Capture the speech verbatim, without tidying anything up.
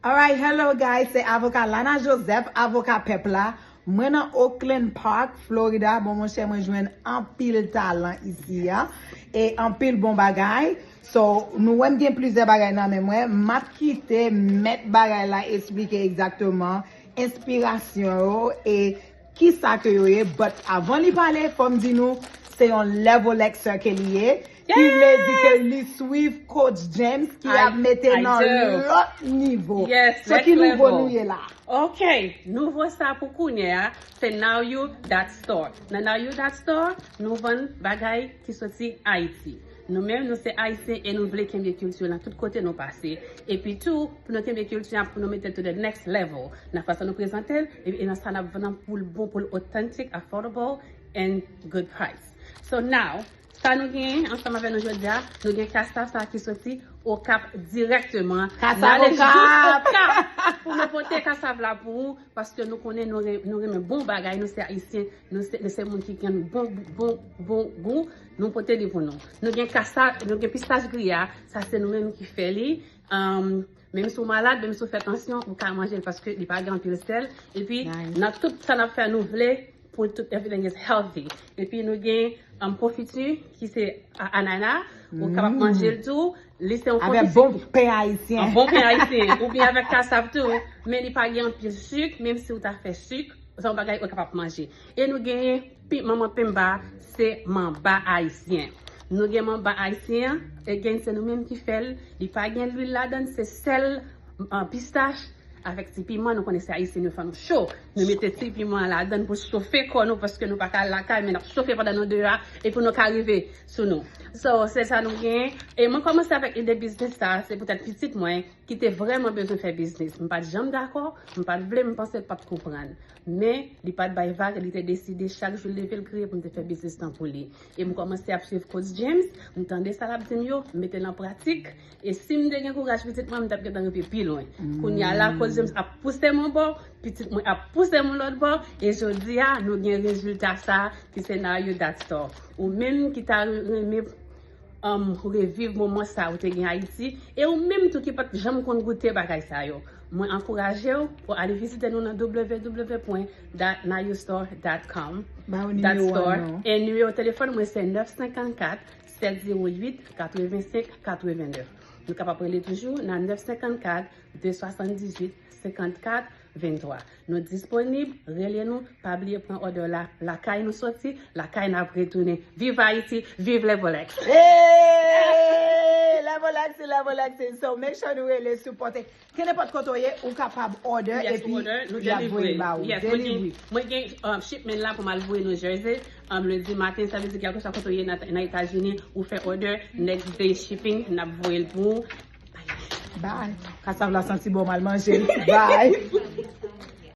Alright, hello guys, se avoka Lana Joseph, avoka pèp la. Mwen nan Oakland Park, Florida. Bon, monchè, mwen jwenn anpil talan isi a. E anpil bon bagay. So, nou wè m gen plizyè bagay nan men mwen. M ap kite mèt bagay la esplike egzakteman enspirasyon yo e kisa ke yo ye. But avan li pale, fò m di nou, se yon level X ke li ye. Ki vle di ke li swiv Coach James ki ap mete nan lòt nivo. So ki nivo nou ye la? Ok, nouvo sa pou kounye a, se Now You Dot Store. Nan Now You Dot Store, nou vann bagay ki soti Ayiti. Nou menm, nou se Ayisyen e nou vle kenbe kilti nan tout kote nou pase. Epi tou, pou nou kenbe kilti a, pou nou mete l to the next level. Nan fason nou prezante l, e, e nan sa n ap vann nan pou l bon, pou l authentic, affordable, and good price. So now, sa nou genyen ansanm avè nou jodi a, nou gen kasav sa ki soti Okap dirèkteman. Kasav Okap! Pou nou pote kasav la pou ou, paske nou konnen nou, re, nou renmen bon bagay, nou se Ayisyen, nou se, nou se moun ki gen bon, bon, bon gou, nou pote li pou nou. Nou gen kasav, nou gen pistach griya, sa se nou menm ki fè li. Um, menm si w malad, menm si w fè tansyon, ou ka manje l paske li pa gen anpil sèl. Epi, nan tout sa n ap fè, nou vle pou tout everything is healthy. Epi nou gen um, konfiti ki se anana, ou kapab manje l tou. Li se yon konfiti. Avèk bon pen ayisyen. An bon pen ayisyen. Oubyen avèk kasav tou. Men li pa gen anpil sik, menm si ou ta fè sik, se yon bagay ou kapab manje. E nou genyen manman penba, se manba ayisyen. Nou gen manba ayisyen an, e gen se nou menm ki fè l. Li pa gen lwil ladan, se sèl, pistach, avèk ti piman, nou konnen se ayisyen, nou fè nou cho. Nou mete ti piman ladan pou chofe kò nou, paske nou pa ka al lakay, men n ap chofe pandan nou deyò a, epi nou ka rive sou nou. So, se sa nou gen. E mwen kòmanse avèk ide biznis sa, se poutèt pitit mwen, ki te vrèman bezwen fè biznis. M pa t janm dakò, m pa t vle, m panse l pa t konprann. Men, li pa t bay vag, li te deside chak jou l leve, l kriye pou m te fè biznis lan pou li. E m kòmanse ap swiv Coach James, m tande sa l ap di m yo, m mete l an pratik. E si m te gen kouraj pitit mwen, m t ap gentan rive pi lwen. Kounye a la, Coach James ap pouse m yon bò, pitit mwen ap pouse m yon lòt bò, e jodi a, nou gen rezilta sa a ki se Now You Dot Store. Ou menm ki ta renmen um, reviv moman sa ou te gen Ayiti, e ou menm tou ki pa t janm konn goute bagay sa yo. Mwen ankouraje w pou ale vizite nou nan w w w dot now you store dot com. Ba yo nimewo a non. E nimewo telefòn mwen se nèf senkannkat, sèt zewo uit, katrevensenk, katrevenn. Nou kapab rele toujou nan nèf senkannkat, de swasanndizuit, senkannkat, venntwa. Nou disponib, rele nou, pa bliye pran òdè w la, lakay nou soti, lakay n ap retounen. Viv Ayiti, viv Level X! Hey! Level X, Level X, so make sure nou rele, sipòte. Ke nenpòt kote w ye, ou kapab òdè epi y ap voye l ba ou. Delivery. Mwen gen um, shipment la pou m al voye New Jersey. Um, lendi maten, sa vle di kèlkeswa kote w ye nan, nan Etazini, ou fè òdè, next day shipping, n ap voye l pou ou. Bye. Kasav la santi bon, m al manje l. Bye.